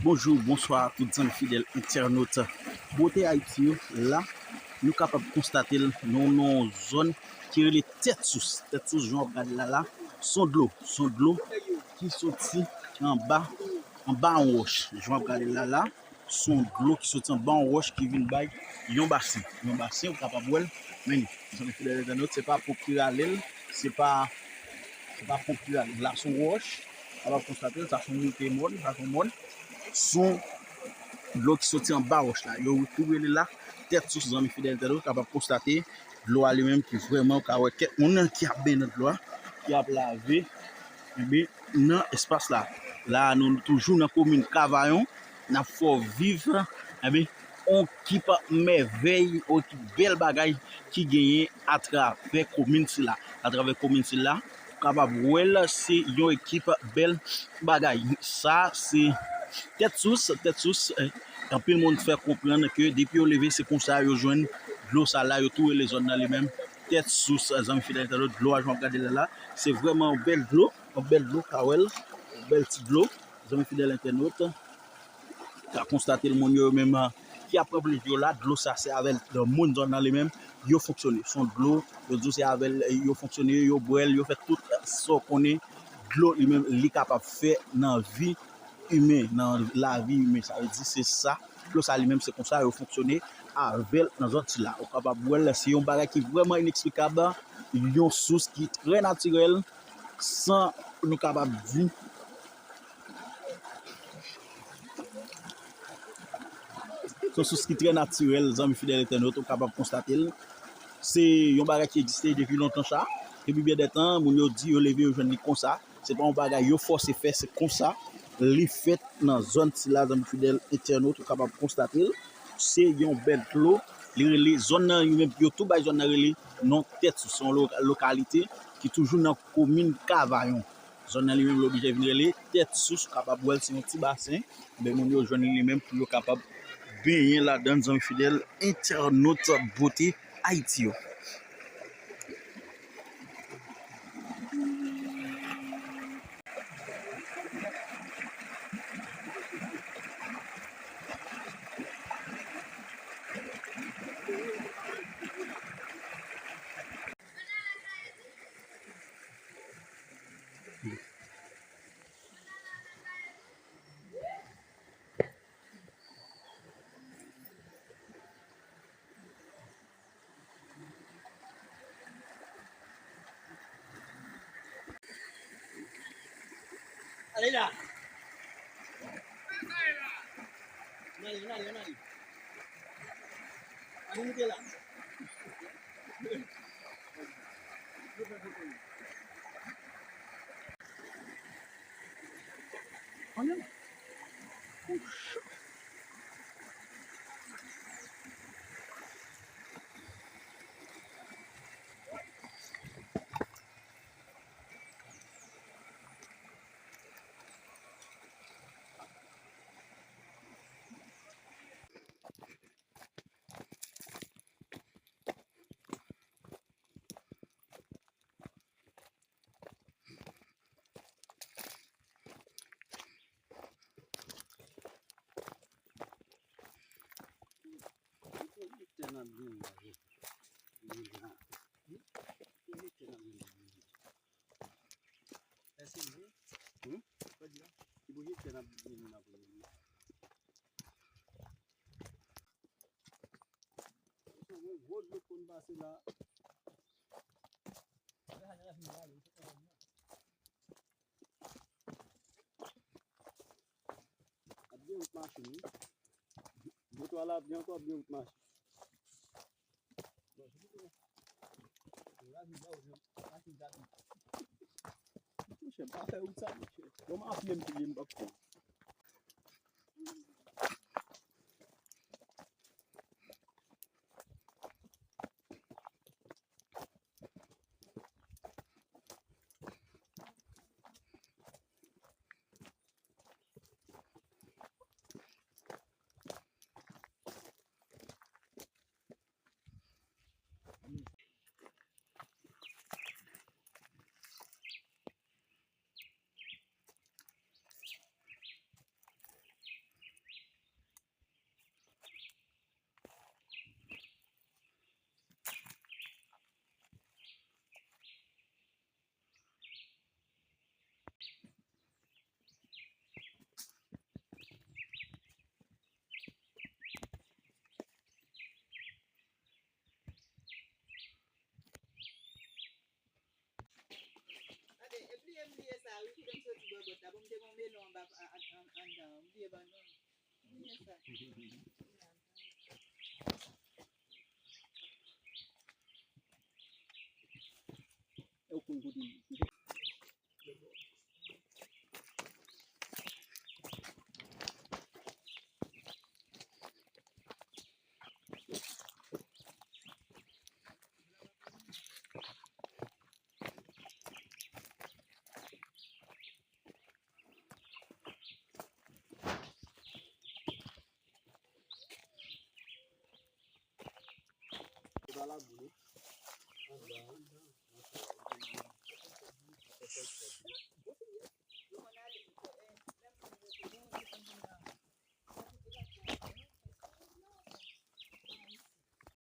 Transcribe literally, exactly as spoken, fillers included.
Bonjou, bonswa tout zanmi fidèl entènot Bote Ayiti yo. La, nou kapab konstate l nan yon zòn ki rele Tèt Sous. Tèt Sous, jan w ap gade l la, la, s on dlo, s on dlo ki soti anba, anba yon wòch. Jan w ap gade l la, la, s on dlo ki soti anba yon wòch ki vin bay yon basen. Yon basen, ou kapab wè l, men, zanmi fidèl entènot, se pa ponp ki rale l, se pa, se pa ponp ki rale l. La, s on wòch, w ap konstate l, sa s on moute mòn, sa s on mòn. S on dlo ki soti anba wòch la. Yo tou rele la Tèt Sous, zanmi fidèl entènot, ou kapab konstate dlo a li menm ki vrèman, ou ka wè kèk moun ki ap benyen nan dlo a, ki ap lave, enben, nan espas la. La, nou toujou nan komin Kavayon, n ap fè w viv, enben, on ekip mèvèy, on ekip bèl bagay ki genyen atravè komin sila. Atravè komin sila, ou kapab wè l, se yon ekip bèl bagay. Sa, se Tèt Sous, Tèt Sous, eh, anpil moun fè konprann ke depi yo leve, se konsa yo jwenn dlo sa la, yo tou rele zòn nan li menm Tèt Sous, zanmi fidèl entènot, dlo a jan w ap gade l la, la, se vrèman yon bèl dlo, yon bèl dlo, ka wè l, yon bèl ti dlo, zanmi fidèl entènot, ka konstate l, moun yo menm, ki ap pran plezi yo la, dlo sa se avè l, moun zòn nan li menm, yo fonksyone, s on dlo, yo di w se avè l, yo fonksyone, yo bwè l, yo fè tout sa w konnen, dlo li menm, li kapab fè nan vi imen, nan lavi imen. Sa vle di se sa, dlo sa li menm, se konsa yo fonksyone avè l nan zòn sila. Ou kapab wè l, se yon bagay ki vrèman ineksplikab, yon sous ki trè natirèl, san nou kapab di, s on sous ki trè natirèl, zanmi fidèl entènot, ou kapab konstate l. Se yon bagay ki egziste depi lontan sa. Depi byen dè tan, moun yo di yo leve, yo jwenn li konsa. Se pa yon bagay yo fòse fè, se konsa li fèt nan zòn sila, zanmi fidèl entènot, ou kapab konstate l. Se yon bèl dlo. Li rele zòn nan, yo menm, yo tou bay zòn nan rele non Tèt Sous, se yon lo-, lokalite ki toujou nan komin Kavayon. Zòn nan li menm, l oblije vin rele Tèt Sous, ou kapab wè l, se yon ti basen. Men moun yo jwenn li menm pou yo kapab benyen ladan l, zanmi fidèl entènot Bote Ayiti yo. Ale la. Ann ale, ann ale, ann ale. Ann moute la. Ann ale. Yon gwo dlo konn pase la. Ap gen wout machin, wi. Moto a la ap gen ankò ap gen wout machin. Monchè, pa fè wout sa, monchè. Bon, m a pye m touye m p ap fè. Bliye sa, wi, kite m soti bò bòt la. Bon, m te gen yon melon anba, a, a, an, anndan. M bliye bannann. Bliye sa. E w konn kote li. E pa labou, non?